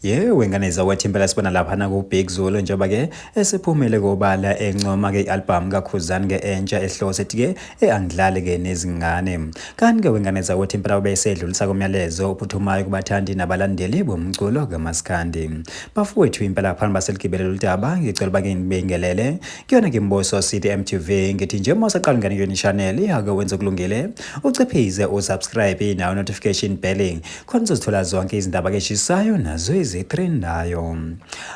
Yewe ngane zakwethu, impela sibona laphana ku-Big Zulu njengoba ke esephumile kobala encoma ke i-album kaKhuzani ke entsha esihloko sethi ke Angidlali ke nezingane. Kanti ke wengane zakwethu, impela ube esedlulisa kumyalezo ophuthumayo kubathandi nabalandeli bomculo kaMaskandi. Bafowethu, impela phambi baseligibele lolu daba, ngicela uba ke ngibingelele kuyona ke Mboso City MTV. Ngithi nje uma usaqala ungene kuyona channel, ake wenze okulungile, uciphize usubscribe nawo notification bell, khona uzozithola zonke izindaba ke eshisayo nazo ezitrendayo.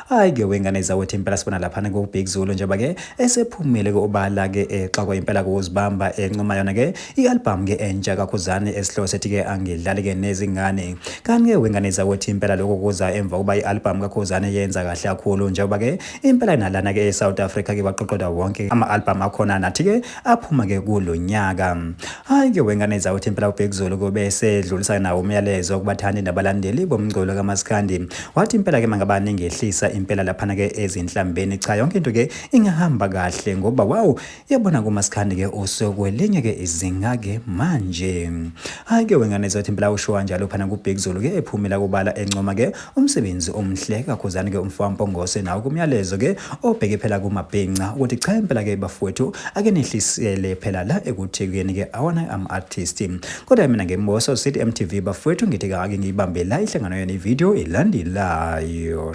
Hayi ke wengane zawethu, impela sibona laphana ku-Big Zulu njengoba ke esephumile ke obala ke exakwa impela ukuzibamba encoma yona ke i-album ke entsha kaKhuzani esihloko sethi ke Angidlali ke nezingane. Kanti ke wengane zawethu, impela lokho kuza emva kuba i-album kaKhuzani yenza kahle kakhulu, njengoba ke impela nalana ke e-South Africa ke baqoqoda wonke ama-album akhona nathi ke aphuma ke kulo nyaka. Hayi ke wengane zawethu, impela uBig Zulu kube esedlulisa nawo umyalezo kubathandi nabalandeli bomculo kaMaskandi, wathi impela ke mangabani ngehlisa impela laphana ke ezinhlambeni, cha, yonke into ke ingahamba kahle, ngoba wow, yabona kuMaskandi ke usekwelinye ke izinga ke manje. Hayi ke wengane zathi, impela usho kanjalo phana kuBig Zulu ke ephumela kubala encoma ke umsebenzi omhle kaKhuzani ke umfo waMpongose, nawo kumyalezo ke obheke phela kumabhinca ukuthi cha, impela ke bafowethu, ake nehlisele phela la ekuthekeni ke awana ama-artist. Kodwa mina ngeMboso City MTV, bafowethu, ngithi ake ngiyibambe la ihlangano yona ivideo elandelayo.